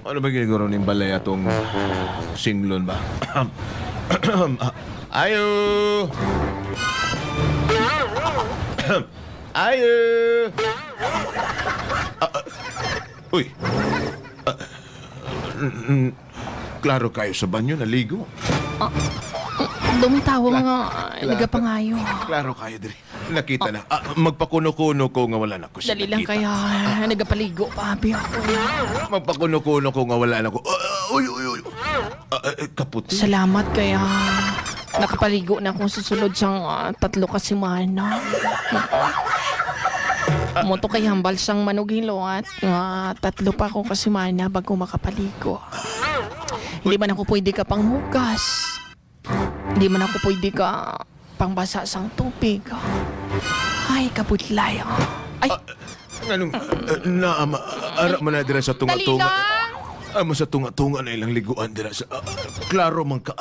Ano ba giniguro ning balay atong singlon ba? Ayo! Ayo! Uy! Klaro kayo sa banyo, naligo. Dumitawa mga nagapangayo. Klaro kayo diri. Nakita na. Magpakuno-kuno ko nga wala na ko siya Dali lang nakita. kaya nagapaligo pa abi ako. Magpakuno-kuno ko nga wala na ko. Uy, uy, uy. Kaputi. Salamat kaya nakapaligo na akong susunod sa 3 ka semana. Moto kay hambal sang manugilo at 3 pa akong kasemana bago makapaligo. Hindi man ako pwede ka pang hugas. Hindi man ako pwede ka pangbasa sang tubig. Ay, kabutlay. Ay, Anong, naama, ara man na dira sa tunga-tunga. Dali lang! Amo sa tunga-tunga na ilang liguan dira sa... klaro man ka.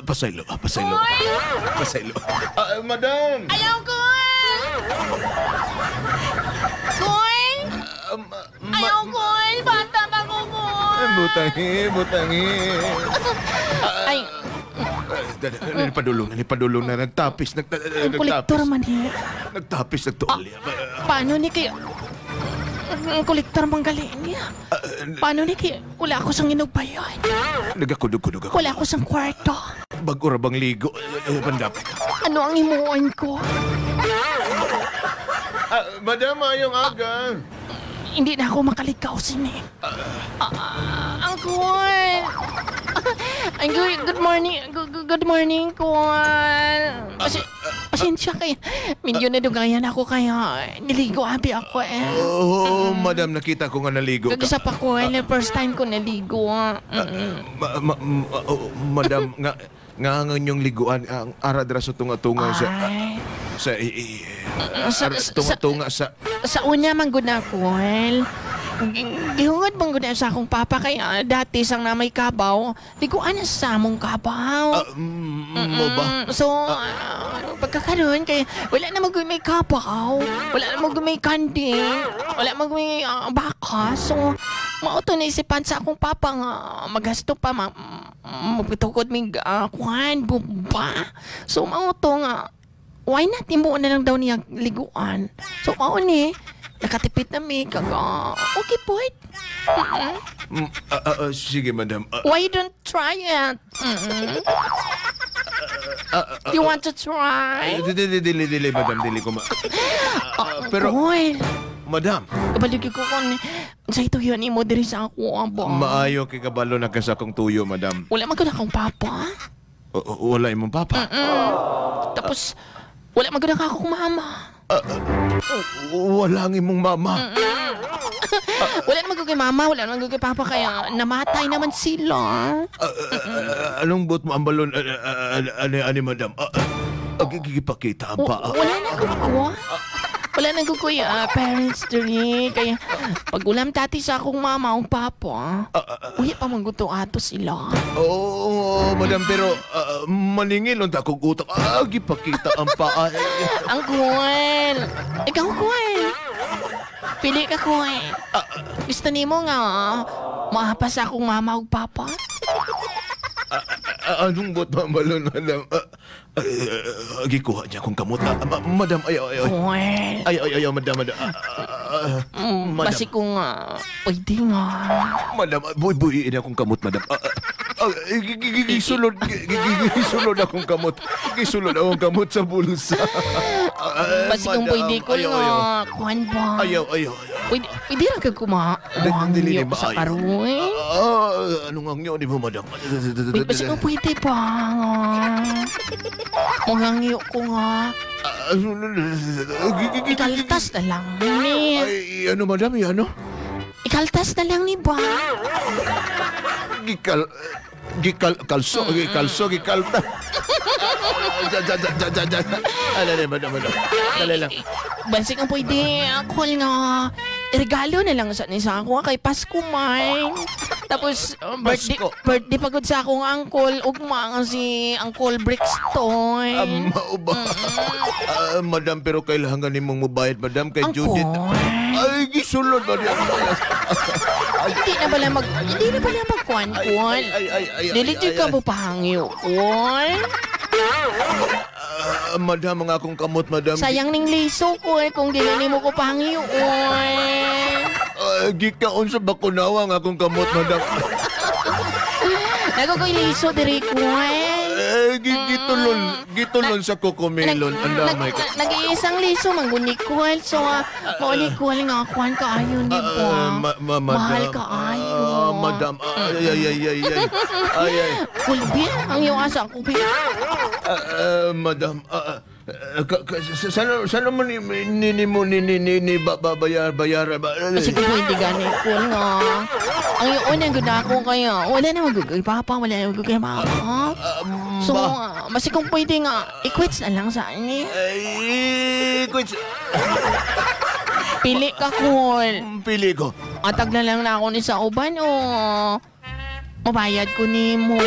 Pasaylo, pasaylo. Pasaylo. Madam! Ayaw ko! Koy! Ayaw ko! Bata pa ko, Koy! Butangi, butangi. Ay, Nanipadulong na, nagtapis, ang kolektor nagtapis. Man eh. Nagtapis, nagtuali. Paano ni kay... Ang kolektor man gali niya. Paano ni kay... Wala ako sang inugbayan. Nagakudog-kudog ako. Wala ako sang kwarto. Bago ra bang ligo? Pandapit. Ano ang himuon ko? Madam, ayong aga. Hindi na ako makalikaw sini. Ang cool! Ang good morning, good morning, cool. Pasensya kay medyo nadugayan ako kaya niligo abi ako eh. Oo, madam, nakita ko nga naligo ka. Kag-isa pa ko, eh, first time ko naligo. Oh, madam, nga ang inyong liguan, ang ara dira sa tunga-tunga sa Ay. Sa tunga-tunga sa Sa una man gud na cool. Gihungod man gud na sa akong papa kaya dati sang na may kabaw, liguan na sa among kabaw. Mo ba? So, pagkakaroon kay wala na mag may kabaw, wala na mag may kanding, wala mag may baka. So, mao to naisipan sa akong papa nga magasto pa magtukod mig kuan bumba. So, mao to nga why not imo na lang daw niya liguan. So, mao ni nakatipid na mi kag okay po. Sige, madam. Why you don't try it? You want to try? Dili, dili, dili, madam, dili ko ma... Pero, Cool. madam, Kabalik ko kung sa ito yun imo diri sa ako abo. Maayo kay kabalo na ka sa akong tuyo, madam. Wala man gud akong papa. Wala imong papa. Tapos wala man gud akong mama. Wala ang imong mama. Wala naman gud kay mama, wala naman gud kay papa kaya namatay naman sila. Anong buot mo ang balon ani ani madam? Gipakita ang paa. Wala na gud ko. Wala na gud ko parents diri kaya pag ulam tati sa akong mama o papa. Uy pa man gud to ato sila. Oo, madam, pero maningil unta akong utak. Gipakita ang paa. Ang cool. Ikaw, cool. Pili ka, cool. Gusto nimo nga maapas akong mama ug papa? Anong buot mo ang balon, madam? Gikuha niya akong kamot. Madam, ayaw, ayaw. Cool. Ayaw, ayaw, ayaw, madam, madam. Madam. Basi kung pwede nga. Madam, buy-buyin akong kamot, madam. Gisulod, gisulod akong kamot. Gisulod akong kamot sa bulsa. Basi kung Madam, pwede ko ayaw, ayaw. nga. Kuan ba? Ayaw, ayaw, ayaw. Pwede ra ka kuma. Dili, Muhangyo sa maayo. karoy. Anong angyo ni mo, madam? Wait, basi kung pwede pa nga. Muhangyo ko nga. Ikaltas na lang ni. Ay, ano, madam? Ano? Ikaltas na lang ni ba? Gikal... Gikal... Kalso, gikalso, gikalta. Ano ni, madam, madam. Dali lang. Basi kung pwede, call nga. Regalo na lang sa ni sa ako kay Pasko man. Tapos birthday pagod sa akong uncle, ugma nga si Uncle Brixton. Mao ba? Madam, pero kailangan nimong mobayad, madam, kay Uncle. Judith. Ay, gisulod ba niya? Hindi na pala magkuan-kuan. Ay, Dili ay, ka ay. mo pahangyo, kuan. Madam, ang akong kamot, madam. Sayang ning liso ko eh kung dili nimo ko pahangyo, kuan. Gikaon sa bakunawa ang akong kamot, madam. Nagugoy liso diri kuan. Eh, gitulon sa kokomelon. Ang damay ka. Nag-iisang liso mangguni kuan. So, mauli kuan nga kuan kaayo ni ba? Madam. Mahal kaayo. Madam. Ay, ay, ay, ay, ay. Ay, ay. Kulbi, ang iyong asa kulbi. Madam. Sana mo ni mo ni bayar ba? Kasi kung hindi gani kuan nga. Ang iyong unang gud ako kaya wala na magugay papa, wala na magugay mama. So, basta kung pwede nga, i-quits na lang sa ani. Ay, quits. Pili ka, Kul. Pili ko. Atag na lang na ako ni sa uban, o mabayad ko ni mo.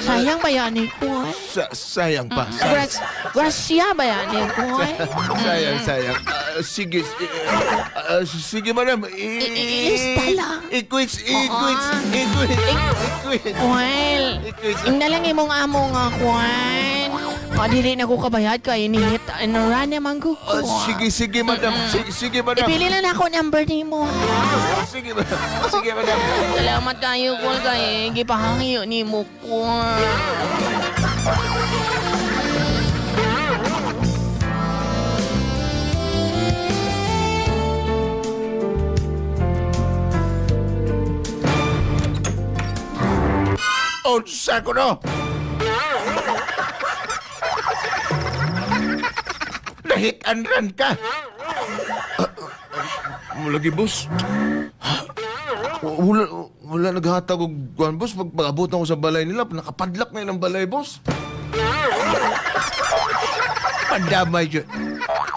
Sayang ba yan ni Kul? Sayang pa. Grasya ba yan ni Kul? Sayang. Sige. Sige, madam. Ilista lang. I-quits. Well, ing na lang imong amo nga, Kwan. Dili na ko kabayad kay inihit. Ano ra naman ko, Kwan. Sige, madam. Sige, madam. Ipili lang ako number ni mo. Sige, madam. Sige, madam. Salamat kayo, Kwan, kay gipahangyo ni mo, Kwan. Unsa ko no? Nahit and run ka. Lagi, boss. Wala naghatag og kuan, boss. Pag-abot ako sa balay nila, nakapadlak na yun ang balay, boss. Pandamay yun.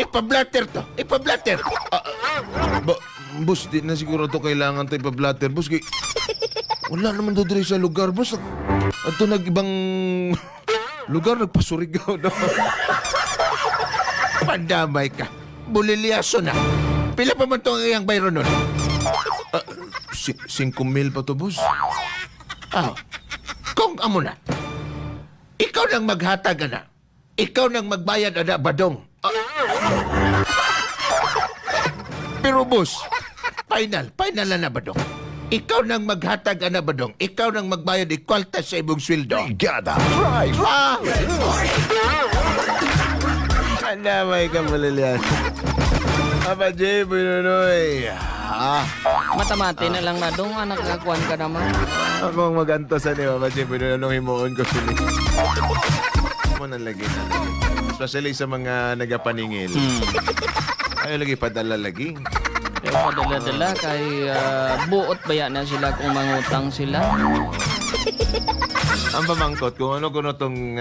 Ipablatter to. Ipablatter. Boss, di na siguro to kailangan to ipablatter, boss. Kay, wala naman doon diri sa lugar, boss. Ato nag-ibang lugar, nagpasurigaw daw. Pandamay ka. Bulilyaso na. Pila pa man itong iyang bayro nun? 5,000 pa to, boss. Kung amo na, ikaw nang maghatag, ana. Ikaw nang magbayad, ana, badong. Pero, boss, final na na, badong. Ikaw nang maghatag, ana, badong. Ikaw nang magbayad, ikwalta sa ibong sweldo. Brigada Drive. Pandamay ka, Malilian. Papa J, Pinunoy. Matamate na lang na dong, anak, nakakuan ka naman. Akong maganto sa ni Papa J, Pinunoy, anong himuon ko sila. Mo nang lagi na. Especially sa mga nagapaningil. Ayaw lagi, padala lagi. Kaya padala-dala kay buot baya na sila kung mangutang sila. Ang pamangkot, kung ano ko na tong,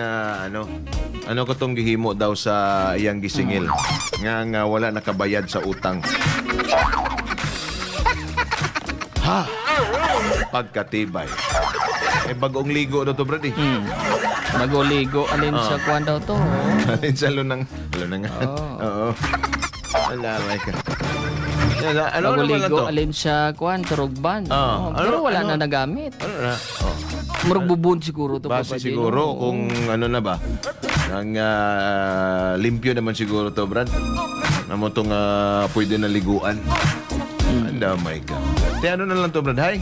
ano ko tong gihimo daw sa iyang gisingil. Nga wala nakabayad sa utang. Ha! Pagkatibay. Eh, bagong ligo na to, brad, eh. Bagong ligo, alin sa kuwan daw to. Oh. Alin sa lunang. Lunang. Oo. Wala, my God. Ano bagong naman ligo, to? Alin sa kuwan, turugban. Pero wala na nagamit. Ano na? Oh. Murag bubon siguro to. Base siguro kung ano na ba. Ang limpyo naman siguro to, Brad. Namo tong pwede na liguan. Ang damay ka. Te, ano na lang to, Brad? Hi?